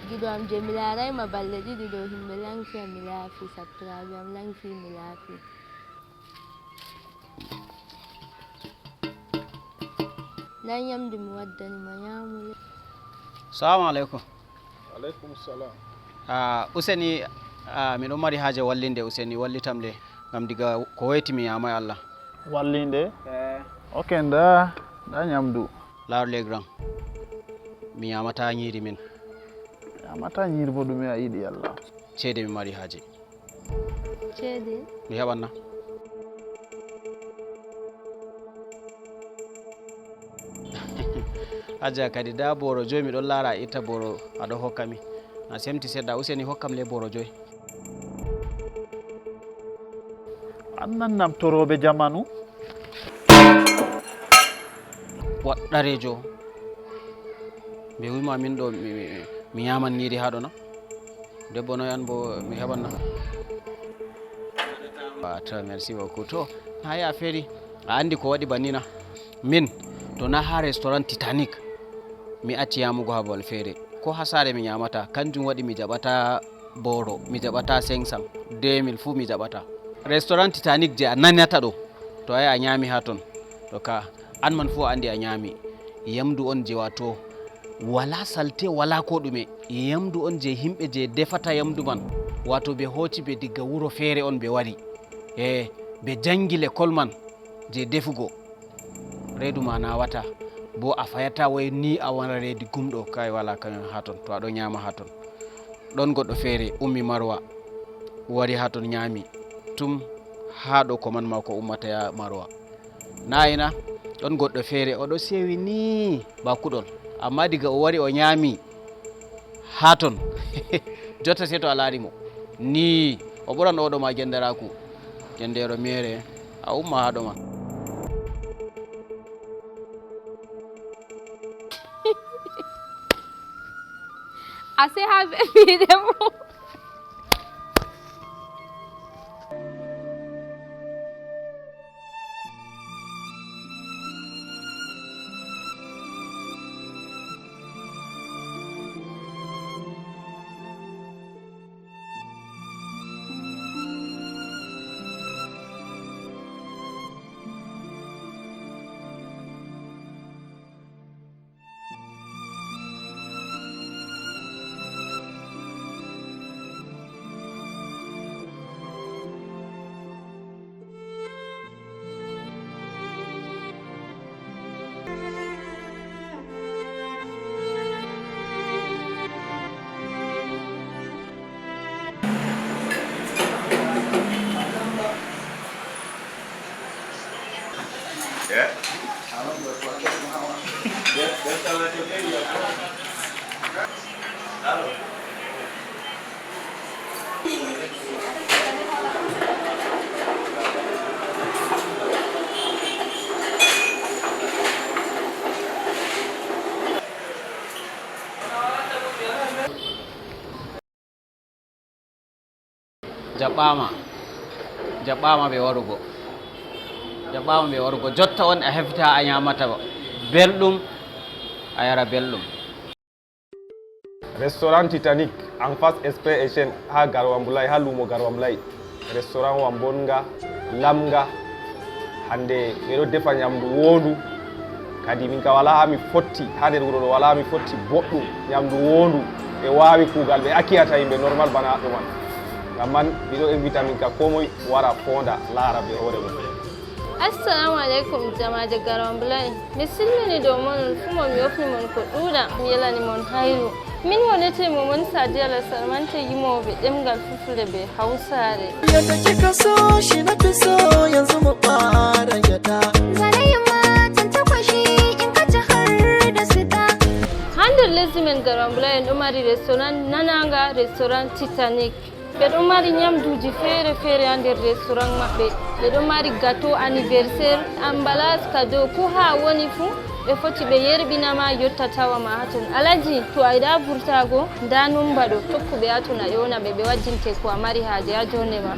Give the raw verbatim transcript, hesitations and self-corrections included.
Giɗo am je mi laaraay ma balɗe ɗiɗi ɗo, himɓe lanci am, mi laafi, sakiraaɓe am lanci, mi laafi. Ndaa nyamdu mi waddani ma, nyaamu le. Salamu aleykum. Aleykum salam. Ah, useni, ah, miɗo mari haaje wallinde, useni wallitam le, ngam diga ko weeti mi nyamay Allah. Wallinde? Eh. Ok, ndaa, ndaa nyamdu. Laar le grand. Mi nyamata nyiri min. Mi nyamata nyiri bo, ɗume a yiɗi Allah? Ceede mi mari haaje. Ceede? Mi heɓan na? Haja kadi, ndaa booro joy mi ɗon laara a itta booro a ɗo hokka mi. Na semti seɗɗa, useni hokkam le booro joy. An nan namtorooɓe jamanu. Waɗɗareejo. Mbe wi'ma min ɗo mi, mi, mi, mi nyaman nyiri haa ɗo na? Debbo noy an bo mi heɓan na? Ah, to, merci beaucoup. To, na yi a feeri. A anndi ko waɗi banni na? Min, to na haa restaurant Titanic, mi acci yamugo haa babal feere. Ko haa saare mi nyamata, kanjum waɗi mi jaɓata booro, mi jaɓata cinq cents, deux mille fuu mi jaɓata. Restaurant Titanic je a nanata ɗo, to ay a nyami haa ton. To ka, an man fuu a anndi a nyami. Yamdu on je waato walaa salte, walaa ko ɗume. Yamdu on je himɓe je defata yamdu man. Waato ɓe hooci ɓe diga wuro feere on ɓe wari. E, ɓe jangi lekkol man je defugo. Reedu ma naawata, bo a fayata woy ni a wara reedi gumɗo, kay walaa kañum haa ton, to a ɗo nyaama haa ton. Ɗon goɗɗo feere ummi Marwa, wari haa ton nyaami, tum haa ɗo koman maako ummata yaa Marwa. Nayi na, ɗon goɗɗo feere, o ɗo sewi ni ba kuɗol, amma diga o wari o nyaami, haa ton. Jotta sey to a laari mo. Nii, o ɓuran oɗo ma genderaaku. Gendeero meere, a umma haa ɗo ma. A sey haa ɓe fiide mo. Jaɓɓaama. Jaɓɓaama ɓe warugo. Jaɓɓaama ɓe warugo. Jotta on a hefta a nyaamata belɗum, a yara belɗum. Restaurant Titanic, en face S P H N, haa Garwa Mbulay, haa luumo Garwa Mbulay. Restaurant wa mbonnga, lamnga. Hannde ɓe ɗo defa nyamdu woondu. Kadi min ka walaa haa mi fotti, haa nder wuro ɗo walaa haa mi fotti boɗɗum. Nyamdu woondu, ɓe waawi kuugal, ɓe acciyata yimɓe normal bana haɗɗo man. Ngam man, mi ɗo invita min ka koo moy wara foonda, laara bee hoore mum. Assalamu aleykum, jamaaje Garwa Mbulay. Mi silmini dow mon, on fuu mo mi yofni mon ko ɗuuɗa, mi yelani mon hayru. Min wonete mo mon Sadiya Lasarmante yimooɓe ɗemngal Fulfulde bee Hawsaare. Yadda kika so shi na fi so, yanzu mu fara gyaɗa. Zare yamma tantakwashi in ka ci har da su da. Haa nder lesdi men Garwa Mbulay en ɗo mari restaurant nanaanga, restaurant Titanic. Ɓe ɗo mari nyamduuji feere-feere haa nder restaurant maɓɓe. Ɓe ɗo mari gato anniversaire, emballage cadeau, ko haa woni fuu, ɓe foti ɓe yerɓina ma, yotta tawa ma haa ton. Alaji, to a yiɗaa vurtaago, ndaa nomba ɗo, tokku ɓe haa ton a ewna ɓe, ɓe wajjinte ko a mari haaje haa joonde ma.